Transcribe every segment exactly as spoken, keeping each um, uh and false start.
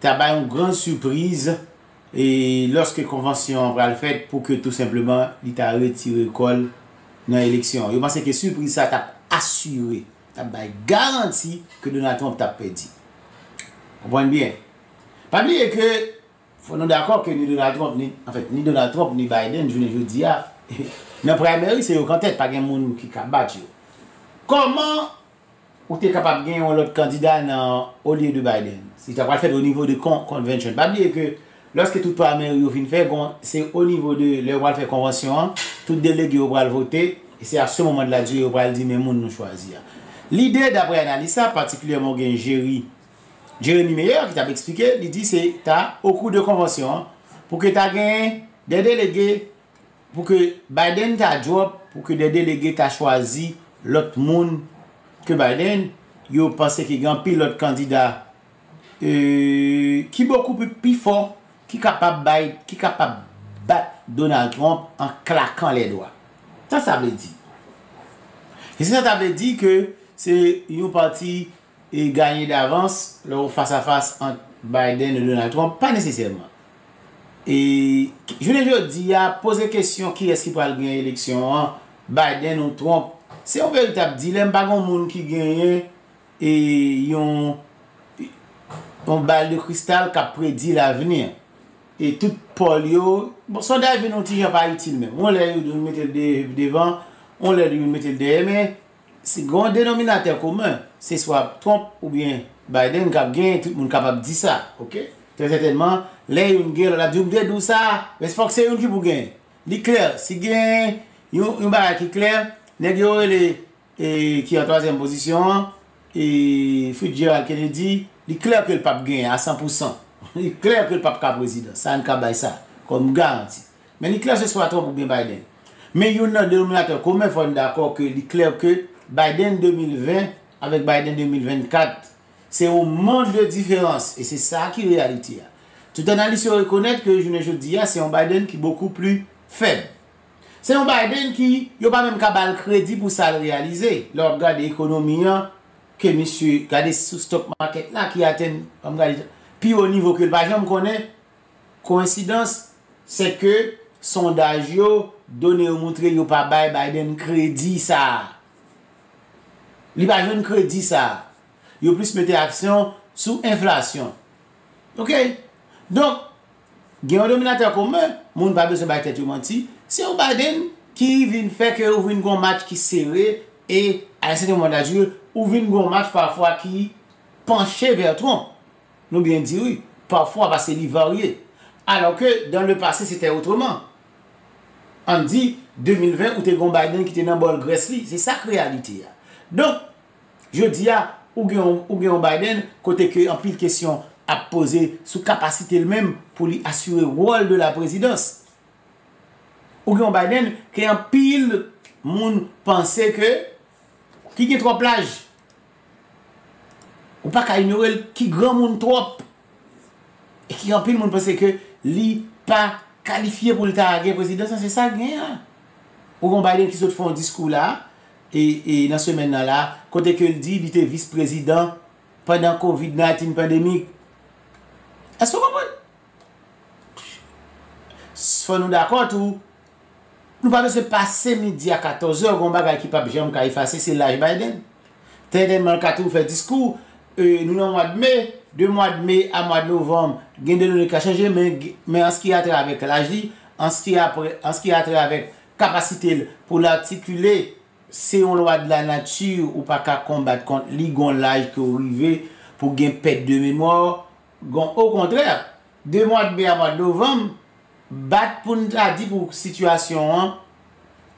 ta bay yon gran sipriz e lòske konvansyon an pral fèt pou ke tou senpleman li ta retire kò l nan eleksyon an. Yo panse ke sipriz sa t ap asire, t ap bay garanti ke Donald Trump t ap pèdi. Konprann byen. Pa bliye ke fò nou dakò ke ni Donald Trump, ni, anfèt, ni Donald Trump, ni Biden, jounen jodi a, nan primary, se yo k an tèt, pa gen moun ki ka bat yo. Kòman ou te kapab gen yon lòt kandida nan olye de Biden? Si ta pral fèt o nivo de con-, convention. Pa bliye ke lòske tout primary yo fin fè, gon, se o nivo de lè yo pral fè konvansyon an, tout delege yo pral vote, e se a se moman de la durée yo pral di men moun nou chwazi a. Lide, daprè analiz sa, patikilyèman ou gen Jerry, Jeremy Meyer ki t ap eksplike, li di se ta okou de konvansyon an, pou ke ta gen de delege pou ke Biden ta drop, pou ke de delege ta chwazi lòt moun ke Biden, yo panse ke gen anpil lòt kandida e, ki bokou pi, pi fò, ki kapab bay, ki kapab bat Donald Trump an klakan lè dwa. Sa sa vle di? E se sa ta vle di ke se yon pati e ganye davans lè w fas a fas ant Biden e Donald Trump? Pa nesesèman. E jounen jodi a, poze kesyon kiyès ki pral gen eleksyon an, Biden ou Trump, se yon veritab dilèm. Pa gen moun ki genyen e yon, yon bal de kristal k ap predi lavni. E tout pòl yo, bon, sondaj vin yon ti jan pa itil menm. Yon lè yo mete l de-, devan, yon lè yo mete l dèyè, men si gen yon denominatè komen, se swa Trump oubyen Biden k ap genyen, tout moun kapab di sa, oke? Trè sètènman, lè youn gen, lòt la di, "M te di w sa, men fòk se youn ki pou genyen." Li klè, si gen yon, yon bagay ki klè, nèg yo rele, e, ki an twazyèm pozisyon an, e, Fitzgerald Kennedy, li klè ke l p ap genyen a san pou san. Li klè ke l p ap ka prezidan. Sa, n ka bay sa kòm garanti. Men li klè se swa Trump oubyen Biden. Men youn nan denominatè komen, fò n dakò ke li klè ke Biden de mil ven avèk Biden de mil vennkat, se yon mond de diferans, e se sa ki reyalite a. Tout analis yo rekonèt ke jounen jodi a, se yon Biden ki bokou pli fèb. Se yon Biden ki, yo pa menm ka ba l kredi pou sa l reyalize. Lè w ap gade ekonomi an, ke misye, gade sou stock market la, ki atenn, ann gade, pi wo nivo ke l pa janm konnen, Koyensidans, se ke sondaj yo, done yo montre yo pa bay Biden kredi sa a. Li pa jwenn kredi sa a. Yo plis mete aksyon sou enflasyon. Oke? Donk, gen yon denominatè komen, moun pa bezwen bay tèt yo manti, se yon Biden ki vin fè ke ou vin gon match ki sere e, a yon sèten moman dadi, ou vin gon match pafwa ki panche vè Trump. Nou byen di wi, pafwa paske li varye. Alò ke dans le passé c'était autrement. Ann di, de mil ven, ou te gon Biden ki te nan bòl grès li. Se sa k reyalite a. Donk, jodi a, ou gen yon, ou gen yon Biden kote ke anpil kesyon ap poze sou kapasite l menm pou li asire wòl de la prezidans. Ou gen yon Biden ke anpil moun panse ke, ki gen twòp laj. Ou pa ka inyore l, ki granmoun twòp. E ki anpil moun panse ke li pa kalifye pou l ta gen prezidans lan, se sa k genyen an. Ou gen yon Biden ki sot fè yon diskou la, e, e nan semèn nan la, kote ke l di li te vis prezidan pandan Covid nineteen pandemic. Èske w konprann? Fò nou dakò tou, nou pa bezwen pase midi a katòz è, gon bagay ki p ap janm ka efase, se laj Biden. Trè sètènman, l ka toujou fè diskou, e, nou nan mwa de me, de mwa de me a mwa de novanm, gen de done ka chanje, men, men an ce qui a trait avèk laj li, an ce qui a, an ce qui a trait avèk kapasite l pou l atikile, se yon lwa de la nati, ou pa ka konbat kont li, gon laj ke w rive pou gen pèt de memwa, gon, okontrè, de mwa de me a mwa de novanm, bat pou n ta di pou sitiyasyon an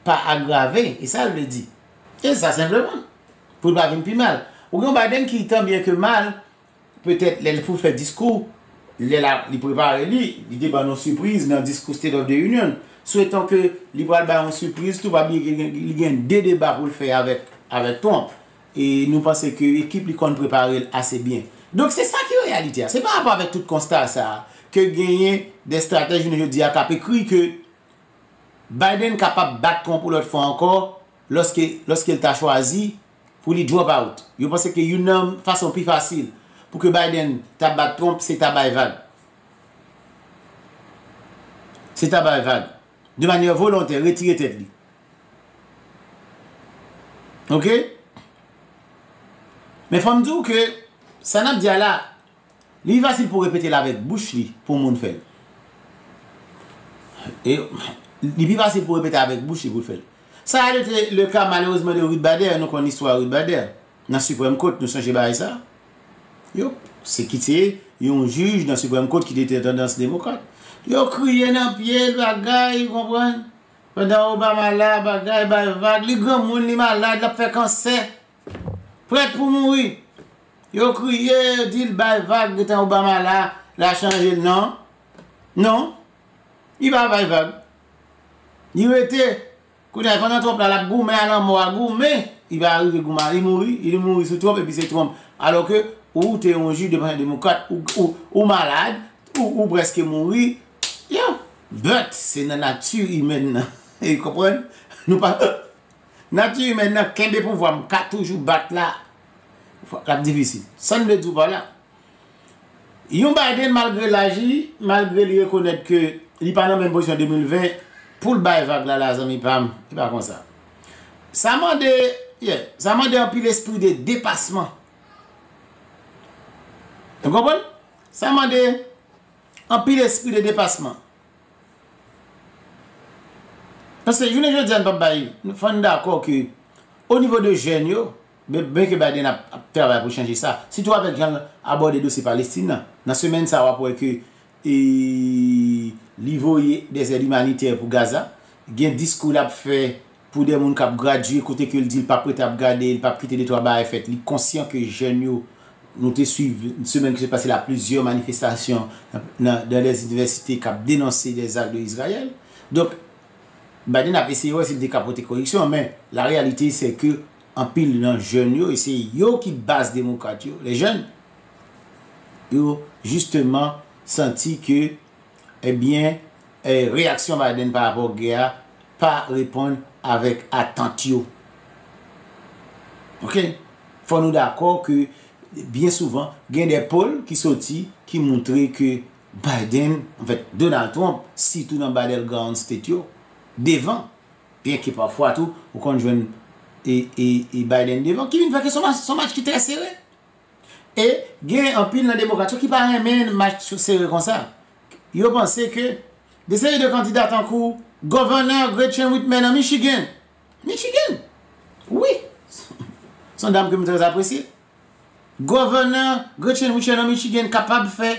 pa agrave, e sa l vle di. E sa senpleman, pou l pa vin pi mal. Ou gen yon Biden ki, tan byen ke mal, petèt lè l pou fè diskou, lè la, li prepare li, li te ban nou sipriz nan diskou State of the Union. Sweton ke li pral bay yon sipriz tou, pa bliye ke gen, li gen de deba pou l fè avèk, avèk Trump. E nou panse ke ekip li konn prepare l ase byen. Donk se sa ki reyalite a. Se pa rapò avèk tout konsta sa a ke genyen de estratèj jounen jodi a k ap ekri ke Biden kapab bat Trump yon lòt fwa ankò lòske, lòske l ta chwazi pou li drop out. Yo panse ke youn nan fason pi fasil pou ke Biden ta bat Trump, se ta bay vag. Se ta bay vag. De manyè volontè, retire tèt li. Oke? Men fò m di w ke sa n ap di a la, li pi fasil pou repete l avèk bouch li pou moun fè l. E li pi fasil pou repete avèk bouch li pou l fè l. Sa a te le ka malerezman de Ruth Bader, nou konn istwa Ruth Bader. Nan Supreme Court, nou sonje bagay sa? Yo, se ki te yon jij nan Supreme Court ki te tandans demokrat. Yo kriye nan pye l, bagay, ou konprann? Pandan Obama la, bagay, bay vag, li granmoun, li malad, l ap fè kansè. Prèt pou mouri. Yo kriye, yo di l bay vag, gentan Obama la, l a chanje l, non. Non. Li pa bay vag. Li rete. Kounye a, pandan Trump la, l ap goumen a lanmò a, goumen. Li pa rive goumen, li mouri, li mouri sou Trump, epi se Trump. Alò ke ou te yon jij de pati demokrat, ou, ou, ou malad, ou, ou prèske mouri. Yeah. But, se nan nati imèn nan. E konprann? Nou pa, nati imèn nan kenbe pouvwa, m ka toujou bat la. L ap difisil. Sa n vle di w pa la? Yon Biden, malgre laj li, malgre li rekonèt ke li pa nan menm pozisyon de mil ven, pou l bay vag la, la, zanmi pa m, e pa konsa. Sa mande, yeah, sa mande anpil espri de depasman. Ou konprann? Sa mande anpil espri de depasman. Paske jounen jodi a, n p ap bay, fò n dakò ke, o nivo de jèn yo, ben, ben ke Biden ap, ap travay pou chanje sa, sitou avèk jan l abòde dosye Palestin nan. Nan semèn sa a, w ap wè ke, e, li voye dèzèd imanitè pou Gaza. Gen diskou l ap fè pou de moun k ap gradye, kote ke l di l p ap rete ap gade, l p ap kite de twa bagay fèt. Li konsyan ke jèn yo, nou te swiv semèn ki sot pase la plizyè manifestasyon nan, nan, dans les universités k ap denonse des actes de Israël. Donk, Biden ap eseye wè si l te ka pote koreksyon, men la réalité, c'est que anpil nan jèn yo, e se yo ki baz demokrat yo, les jeunes, yo jisteman santi ke ebyen, eh, reyaksyon Biden pa rapò ak gè a pa reponn avèk atant yo. Oke? Fò nou dakò ke byen souvan, gen de poll ki soti ki montre ke Biden, anfèt, Donald Trump, sitou nan battleground state yo, devan. Byenke pafwa tou, ou konn jwenn e, e, e Biden devan, ki vin fè ke se yon match, se yon match ki trè sere. E gen anpil nan demokrat yo ki pa renmen match sere konsa. Yo panse ke de seri de kandida tankou Governor Gretchen Whitmer nan Michigan. Michigan! Wi! Se yon dam ke m trè apresye. Governor Gretchen Whitmer nan Michigan kapab fè,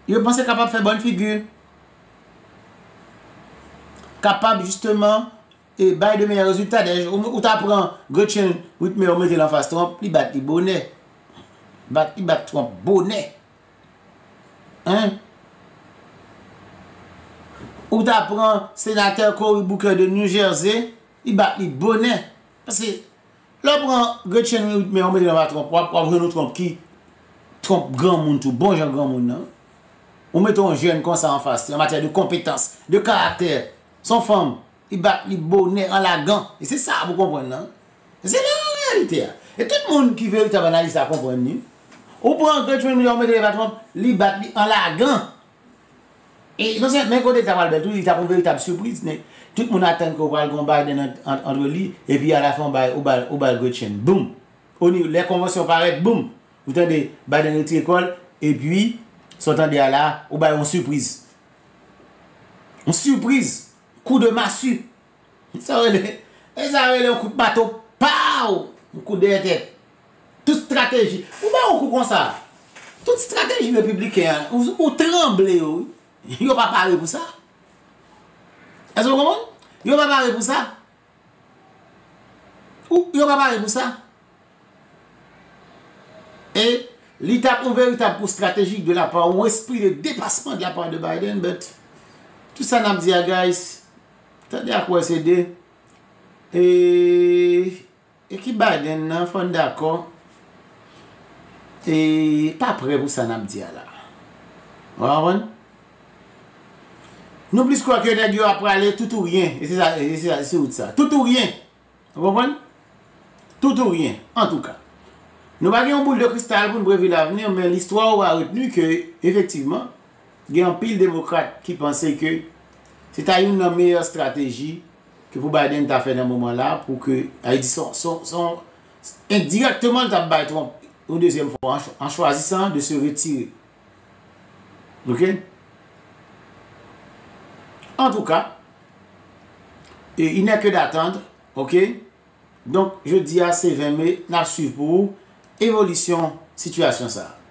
yo panse kapab fè bòn figi. Kapab jisteman e bay de meyè rezilta. Dayè, ou, ou ta pran Gretchen Whitmer, ou mete l anfas Trump, li bat li bonè. Bat, li bat Trump bonè. Hein? Ou ta pran senatè Cory Booker de New Jersey, li bat li bonè. Paske lè w pran Gretchen Whitmer, ou mete l anfas Trump, w ap, w ap jwenn yon Trump ki, Trump granmoun tou, bon jan granmoun nan. Ou mete yon jèn konsa anfas li, an matyè de konpetans, de karaktè. Se yon fanm, li bat li bonè an lagan. E se sa pou konprann nan. E se la reyalite a. E tout moun ki veritab analis la konprann li. Ou pran Gretchen Whitmer, ou mete l anfas Trump, li bat li an lagan. E non sèlman, men kote l ta pral bèl tou, li t ap yon veritab sipriz, men tout moun atann ke w pral gen yon Biden ant, ant, antre li, epi alafen w bay, ou bay, ou bay Gretchen. Boum! Oni, lè konvansyon parèt, boum! Ou tande Biden retire kò l, epi, sa w tande a la, ou bay yon sipriz. Yon sipriz! Kou de masi! Sa rele, e sa rele yon kout mato, paw! Yon kout dèyè tèt. Tout estrateji. Ou ba yon kou konsa. Tout estrateji repibliken an, ou, ou tranble yo, wi. Yo pa pare pou sa. Èske w konprann? Yo pa pare pou sa. Ou, yo pa pare pou sa. E li t ap yon veritab kou estratejik de la part, yon espri de depasman de la part de Biden, but tout sa n ap di a, guys, tande ak wè se de, e, ekip Biden nan, fò n dakò, e, pa prè pou sa n ap di a la. Ou konprann? Nou plis kwè ke nèg yo ap prale tout ou ryen, e se sa, e se sa, se wout sa. Tout ou ryen. Ou konprann? Tout ou ryen, antouka. Nou pa gen yon boul de kristal pou n prevwa lavni, men listwa ou a retni ke, efektivman, gen anpil demokrat ki panse ke se ta youn nan meyè estrateji ke pou Biden ta fè nan moman la pou ke, sa vle di, son, son, son, endirèkteman, l t ap bay Trump yon dezyèm fwa an, an chwazisan de se retire. Ok? Antouka, e, il n'est que d'attendre, ok? Donk, jodi a, se ven me, n ap swiv pou ou evolisyon sitiyasyon sa a.